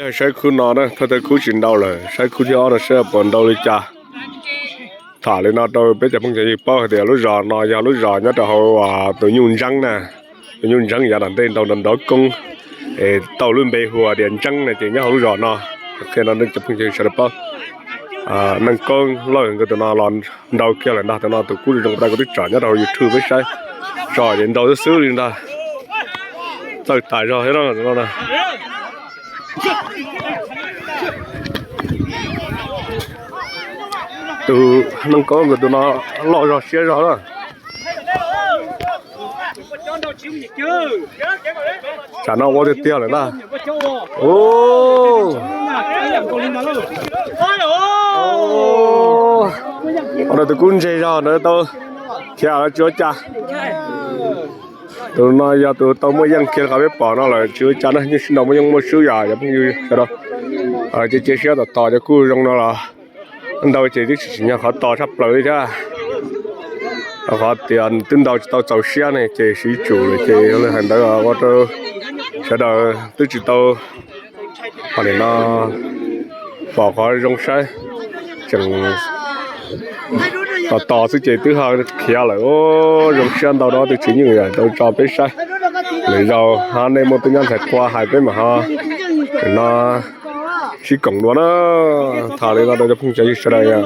Saib khub no na, thawj thawj khub tsis ntau lawm, saib khub thib ob no saib puas ntau li cas. Tham li no rau peb cov phooj cov ywg paub hais tias lub zos no yog lub zos nyob rau hauv tus nyuj ntseeb na. Tus nyuj ntseeb yav tom ntej nrog nrov koob, es tau lub npe hu tias ntseeb na ces nyob hauv lub zos no. Qhia no cov phooj cov ywg sawv daws paub. Neej Koob Lauj nkawd tus no los ntau kiag lawm ntag, tus no tus kub zoo ntag kuv twb tsom nyob rau hauv YouTube peb saib, tsom ces ntau xwb xwb li ntag. Txawj tas zog thiab no. Tus Neej Koob nkawd tus no loj zog siab zog na. Tsam no ua tiag tiag lawm ntag. Ua rau tus kub ntseg zog ntawd tau khiav lawm tsis ua cas. Tus no yog tus tau muaj yeej kiag li qhov peb pom no lawm tsis ua cas na, yeej sib ntaus muaj yeej muaj swb yom, yog phooj ywg sawv daws cia cia siab tos tos cov kub zoo no los ntau ces twb tsis tsim nyog qhov to tshaj plaws li thiab. Qhov tias twb ntau tsis tau txaus siab ne ces siv tsum lawm ces hais ntawd ua rau sawv daws twb tsis tau, qhov nim no pom qhov zoo saib, tseem tos tos xwb ces twb ho khiav lawm. Zoo siab ntau rau ob tug txiv nyuj tau tso peb saib. Lwm zaus ho nej muaj tub nyab ntxhais qua hais peb mam ho no sib koom dua na. Tham li no rau cov phooj cov ywg sawv daws yom.